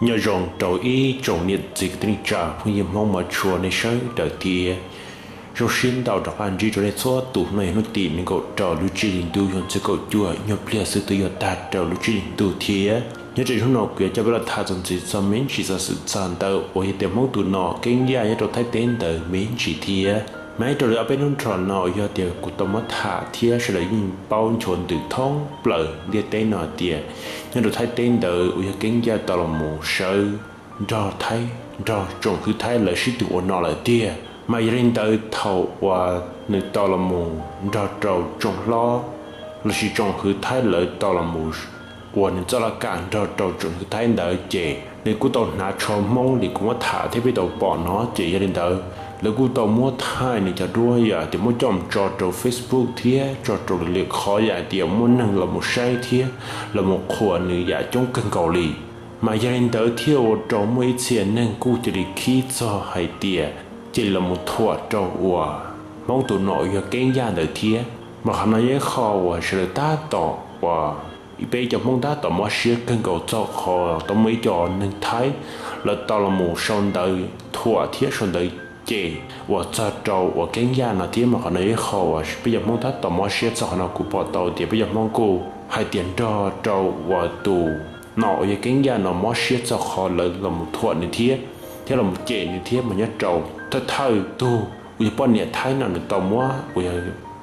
Nyob zoo rau ib tsoom niam txiv kwv tij neej tsa phooj ywg Hmoob mos tshua nej sawv daws thiab. Zoo siab ntau rov qab ntsib rau nej txhua tus. Hnub no yog hnub tim nees nkaum rau lub tsib hlis ntuj xyoo txhiab kaum cuaj, nyuag pliag xwb twb yuav tag rau lub tsib hlis ntuj thiab. Nyob rau hnub no kuv yuav coj peb los tham txog ntxiv txog me ntsis xov xwm txog ntawm uas yog tias Hmoob tus nom Keeb Yaj nyob rau Thaib teb ntawd me ntsis thiab. Mas ib rau li ob peb hnub nrho no uas yog tias kuv tau muab tham thiab sawv daws yeej paub nchuav ntws thoob plaws ntiaj teb no tias nyob rau Thaib teb ntawd uas yog Keeb Yaj tau los mus sawv nrog Thaib, nrog tsoom hwv Thaib lawv sib tw ua nom lawm tiag. Mas yog li ntawd thaum uas nws tau los mus nrog rau tsoom hlob lossis tsoom hwv Thaib lawv tau los mus ua nws txoj laj kam nrog rau tsoom hwv Thaib ntawd ces nws kuj tau hnav tsho Hmoob li kuv muab tham thiab peb tau pom no ces yog li ntawd lawv kuj tau muab thaij nws cov duab yam tias muab coj mus tso rau Facebook thiab tso rau lwm lwm qhov yam tias muaj neeg los mus saib thiab los mus qhuas nws yam coob kawg nkaus li. Mas yog li ntawd thiaj ua rau muaj ib txhia neeg kuj cia li khib txog hais tias cia li los mus thuam rau uas Hmoob tus nom uas yog Keeb Yaj ntawd thiab. Mas qhov no yog ib qho uas sawv daws tab tom uas peb cov Hmoob tab tom mob siab kawg nkaus txog qhov tau muaj ib co neeg Thaib lawv tau los mus sau ntawv thuam thiab sau ntawv cem uas txog rau uas Keeb Yaj no thiab. Mas qhov no yog ib qho uas peb cov Hmoob tab tom mob siab txog qhov no. Kuv pom tau tias peb cov Hmoob kuj hais tias nrog rau uas tus nom uas yog Keeb Yaj no mob siab txog qhov lawv los mus thuam nws thiab, thiab los mus cem nws thiab. Mas nyob rau thawj thawj tug uas yog poj niam Thaib no nws tau muab uas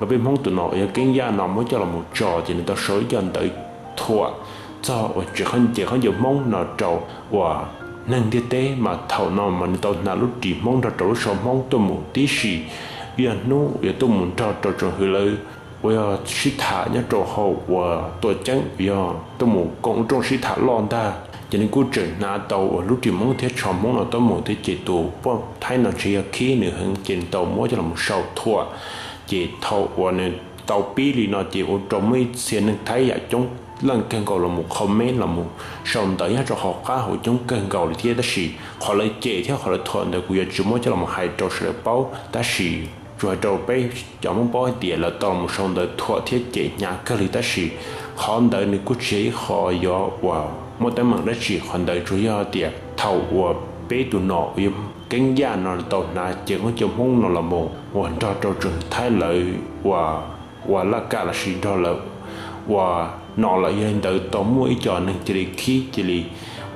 yog peb Hmoob tus nom uas yog Keeb Yaj no muab coj los mus tso ces nws tau sau ib co ntawv thuam txog uas tsev khaub ncaws Hmoob no rau uas neeg ntiaj teb. Mas thaum no mas nws tau hnav lub ris Hmoob nrog rau lub tsho Hmoob tuaj mus tib si, yog hnub uas yog tuaj mus nrog rau tsoom hwv lawv uas yog sib tham nyob rau hauv uas tuam ceeb uas yog tuaj mus koom lub rooj sib tham loj ntag. Ces nws kuj tseem hnav tau uas lub ris Hmoob thiab tsho Hmoob no tuaj mus thiab ces tus poj Thaib no ntshe yog khib nws heev ces nws tau muab coj los mus sau thuam. Ces thaum uas nws tau pib li no ces ua rau muaj ib txhia neeg Thaib yam coob leej kawg nkaus los mus comment los mus sau ntawv nyob rau hauv qab hauv coob kawg nkaus li thiab. Tab sis qhov lawv cem thiab qhov lawv thuam ntawd kuv yuav tsis muab coj los mus hais rau sawv daws paub, tab sis tsuas hais rau peb cov Hmoob paub hais tias lawv tau los mus sau ntawv thuam thiab cem hnyav kawg li. Tab sis qhov ntawd nws kuj tsis yog ib qho yuav uas muaj teeb meem dab tsi. Qhov ntawd tsuas yog tias thaum uas peb tus nom uas yog Keeb Yaj no tau hnav cev khaub ncaws Hmoob no los mus uas nrog rau tsoom Thaib lawv uas ua laj kam lossis nrog lawv ua nom lawm, yog li ntawd tau muaj ib co neeg cia li khib cia li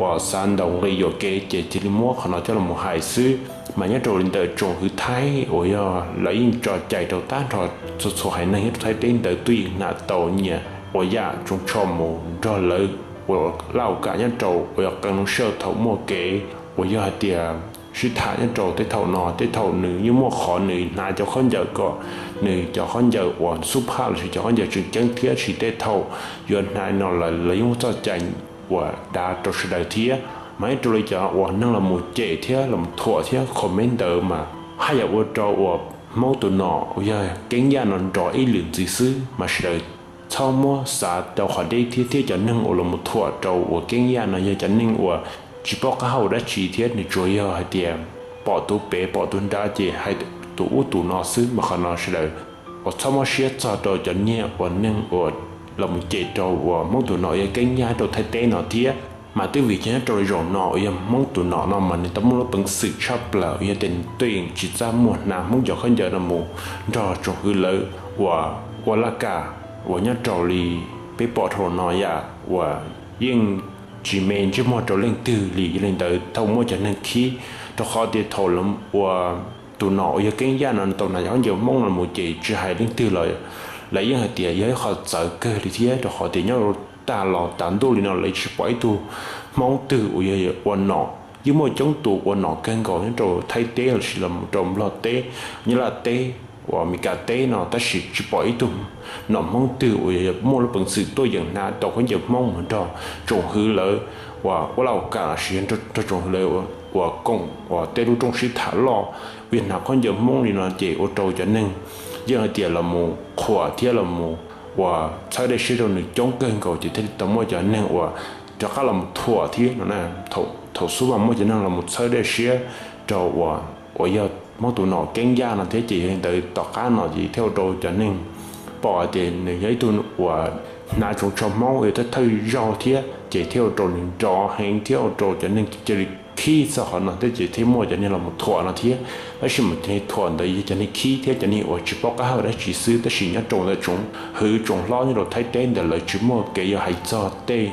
uas xav ntaus nqi yuam kev ces cia li muab qhov no coj los mus hais xwb. Mas nyob rau li ntawm tsoom hwv Thaib uas yog lawv yeej tso cai rau tag nrho txhua txhua haiv neeg nyob rau Thaib teb ntawd twb yeej hnav tau nyias uas yam tsoos tsho mus nrog lawv ua laj kam nyob rau uas yog qee lub sij hawm thaum muaj kev uas yog hais tias sib tham nyob rau tej thaum no, tej thaum nws yeej muaj qhov nws hnav cov khaub ncaws kom nws cov khaub ncaws uas xub phaj lossis cov khaub ncaws tseem ceeb thiab. Sis tej thaum yuav hnav no lawm lawv yeej muaj txoj cai uas dav rau sawv daws thiab. Mas ib rau li cov uas neeg los mus cem thiab los thuam thiab comment ntawd mas haj yam ua rau uas Hmoob tus nom uas yog Keeb Yaj no nrov ib lwm ntxiv xwb. Mas sawv daws txhob muab xav rau qhov deb thiab, thiab cov neeg uas los mus thuam rau uas Keeb Yaj no yog cov neeg uas tsis paub qab hau dab tsi thiab nws tsuas yog hais tias pom tus pem pom tus nrad ces hais tus ub tus no xwb. Mas qhov no sawv daws uas txhob mob siab txog rau cov niag uas neeg uas los mus cem rau uas Hmoob tus nom uas yog Keeb Yaj rau Thaib teb no thiab. Mas twb vim cov nyob rau zaum no uas yog Hmoob tus nom no mas nws tau muaj lub peev xwm tshaj plaws uas yog tias nws twb yeej tsis txaj muag hnav Hmoob cov khaub ncaws no mus nrog tsoom hwv lawv uas ua laj kam uas nyob rau li peb pom dhau no yam uas yeej tsis me ntsej muag rau leej twg li. Yog li ntawd thaum muaj cov neeg khib, rau qhov tias thaum uas tus nom uas yog Keeb Yaj no tau hnav cov khaub ncaws Hmoob no mus ces tsis hais leej twg los lawv yeej hais tias yog ib qho txawv kawg li thiab, rau qhov tias nyob rau tag los tas ntuj li no lawv tsis pom ib tug Hmoob twg uas yog ua nom. Yeej muaj coob tus ua nom kawg nkaus nyob rau Thaib teb lossis los rau Nplog teb, Nyab Laj teb, uas Amelikas teb no, tab sis tsis pom ib tug nom Hmoob twg uas yog muaj lub peev xwm tuaj yeem hnav tau khaub ncaws Hmoob mus nrog tsoom hwv lawv uas ua laj kam lossis nrog tsoom hwv lawv uas koom uas tej lub rooj sib tham loj uas yog hnav khaub ncaws Hmoob li no ces ua rau cov neeg yeej hais tias los mus qhuas thiab los mus uas txhawb dej siab rau nws coob kawg nkaus ces thiaj li tau muaj cov neeg uas rov qab los mus thuam thiab no. Thaum xub mas muaj cov neeg los mus txhawb dej siab rau uas uas yog Hmoob tus nom Keeb Yaj no thiab ces yog li ntawd tom qab no ces thiaj ua rau cov neeg pom hais tias nws yog ib tug uas hnav tsoos tsho Hmoob uas yog thawj thawj zaug thiab ces thiaj ua rau nws nrov heev thiab ua rau cov neeg cia li khib txog qhov no thiab ces thiaj muaj cov neeg los mus thuam no thiab. Tab sis mas cov neeg thuam ntawd yog cov neeg khib thiab cov neeg uas tsis paub qab hau dab tsi xwb, tab sis nyob rau ntawm tsoom hwv tsoom hlob nyob rau Thaib teb ntawd lawv tsis muaj kev yuav hais txog tej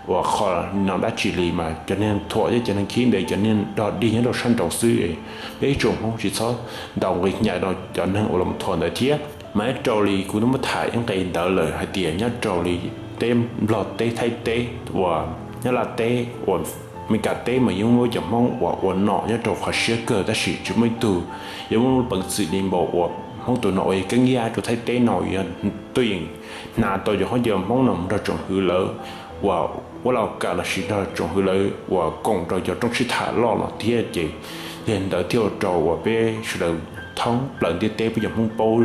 uas qhov no dab tsi li mas cov neeg thuam thiab cov neeg khib ntawd cov neeg dog dig nyob rau sab nraud xwb. Peb tsoom Hmoob tsis txhob ntaus nqi hnyav rau cov neeg uas los thuam ntawd thiab. Mas nyob rau li kuv twb muab tham ib nqe ntawd lawm hais tias nyob rau li teb Nplog teb, Thaib teb, uas Nyab Laj teb, uas Meskas teb mas yeej muaj cov Hmoob uas ua nom nyob rau qhov siab kawg tab sis tsis muaj ib tug yuav muaj lub peev xwm li npaum uas Hmoob tus nom uas yog Keeb Yaj rau Thaib teb no yog tuaj yeem hnav tau cov khaub ncaws Hmoob no mus nrog tsoom hwv lawv uas ua laus kam lossis nrog tsoom hwv lawv uas koom rau cov rooj sib tham loj no thiab ces yog li ntawd thiaj ua rau uas peb sawv daws thoob plaws ntiaj teb peb cov Hmoob paub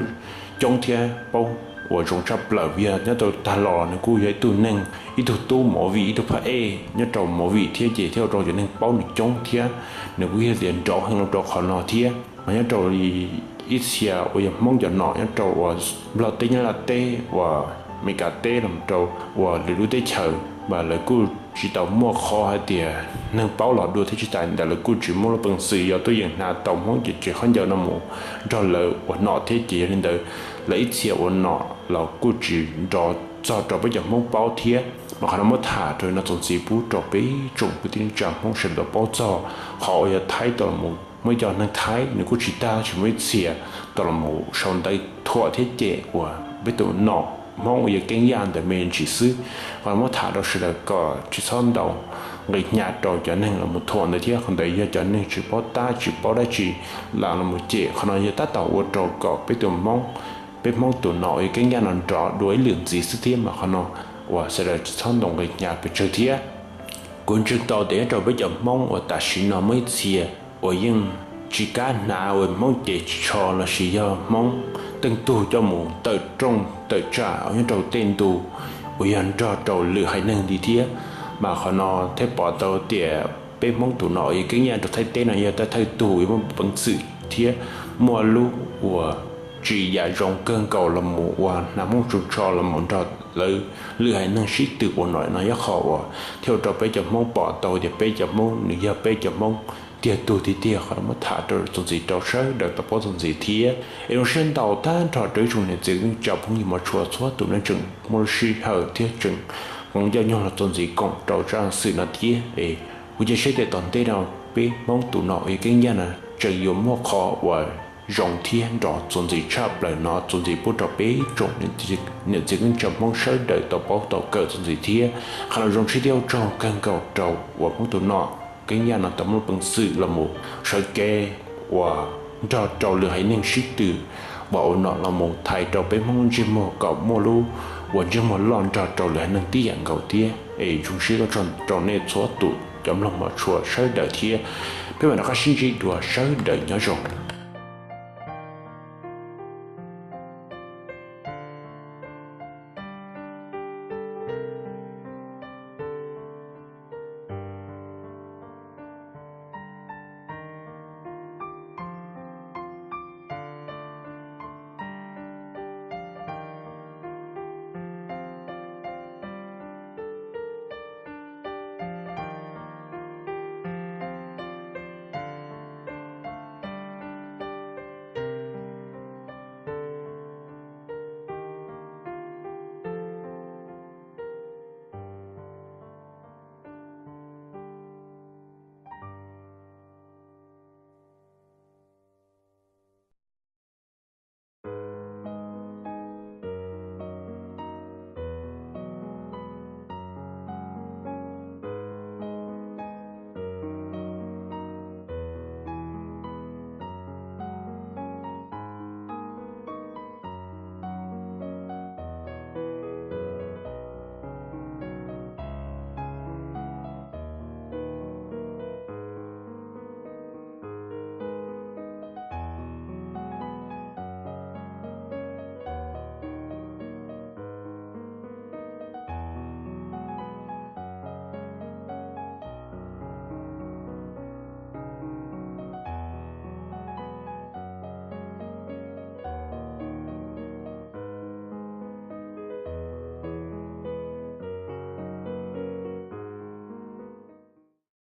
coob thiab paub uas zoo tshaj plaws. Yog nyob rau tag los nws kuj yog ib tug neeg, ib tug tub movie, ib tug phab ej nyob rau movie thiab ces thiaj ua rau cov neeg paub nws coob thiab nws kuj yog tias nrov heev rau qhov no thiab. Mas nyob rau li ib txhia uas yog Hmoob cov nom nyob rau uas Nplog teb, Nyab Laj teb, uas Meskas teb los rau uas lwm lub teb chaws mas lawv kuj tsis tau muaj qhov hais tias neeg paub los dua thiab tsis tas ntawd lawv kuj tsis muaj lub peev xwm yuav tuaj yeem hnav tau Hmoob cov tsev khaub ncaws no mus nrog lawv ua nom thiab ces yog li ntawd lawv ib txhia ua nom los kuj tsis nrov txog rau peb cov Hmoob paub thiab. Mas qhov no muab tham rau no txuas ntxiv pub rau peb tsoom kwv tij neej tsa Hmoob sawv daws paub txog qhov uas yog Thaib tau los muaj ib co neeg Thaib nws kuj tsis tag tab sis muaj ib txhia tau los mus sau ntawv thuam thiab cem uas peb tus nom Hmoob uas yog Keeb Yaj ntawm me ntsis xwb. Qhov no muab tham rau sawv daws kom tsis txhob ntaus nqi hnyav rau cov neeg los mus thuam ntawd thiab qhov ntawd yog cov neeg tsis paub tab tsis paub dab tsi los los mus cem. Qhov no yog tab tom ua rau kom peb tus Hmoob, peb Hmoob tus nom uas yog Keeb Yaj no nrov dua ib lwm ntxiv xwb thiab mas qhov no uas sawv daws tsis txhob ntaus nqi hnyav pes tsawg thiab. Kuv ntseeg tau tias nyob rau peb cov Hmoob uas tam sim no muaj ib txhia uas yeej tsis kam hnav uas Hmoob cev tsho lossis yog Hmoob teej tug coj mus tawm rooj tawm tsam nyob rau tej ntu uas yog nrog rau lwm haiv neeg li thiab. Mas qhov no thiaj pom tau tias peb Hmoob tus nom uas yog Keeb Yaj rau Thaib teb no yog thawj thawj tug uas muaj peev xwm thiab muaj lub uas tsis yam zoo kawg nkaus los mus uas hnav Hmoob tsoos tsho los mus nrog lawv lwm haiv neeg sib tw ua nom no yog qhov uas thiaj ua rau peb cov Hmoob pom tau tias peb cov Hmoob nws yog peb cov Hmoob tiag tug tiag tiag. Qhov no muab tham rau txuas ntxiv rau sawv daws tau paub txuas ntxiv thiab es zoo siab ntau tag nrho rau ib tsoom niam txiv kwv tij neej tsa phooj ywg mos tshua txhua tus nej tseem muaj lub sij hawm thiab tseem koom ncauj nyoog los txuas ntxiv koom rau zaj xwm no thiab es kuv cia siab tias tom ntej no peb Hmoob tus nom uas yog Keeb Yaj no tseem yuav muaj qhov uas zoo thiab nrov txuas ntxiv tshaj plaws no txuas ntxiv pub rau peb tsoom niam txiv kwv tij neej tsa Hmoob sawv daws tau paub tau kawm txuas ntxiv thiab. Qhov no zoo siab thiab ua tsaug kawg nkaus rau uas Hmoob tus nom Keeb Yaj no tau muaj peev xwm los mus sawv kev uas nrog rau lwm haiv neeg sib tw uas ua nom los mus thaiv rau peb Hmoob ntsej muag kom muaj lub uas ntsej muag loj nrog rau lwm haiv neeg tib yam nkaus thiab. Es zoo siab ua tsaug rau nej txhua tus cov mloog mos tshua sawv daws thiab peb mam rov qab sib ntsib dua, sawv daws nyob zoo.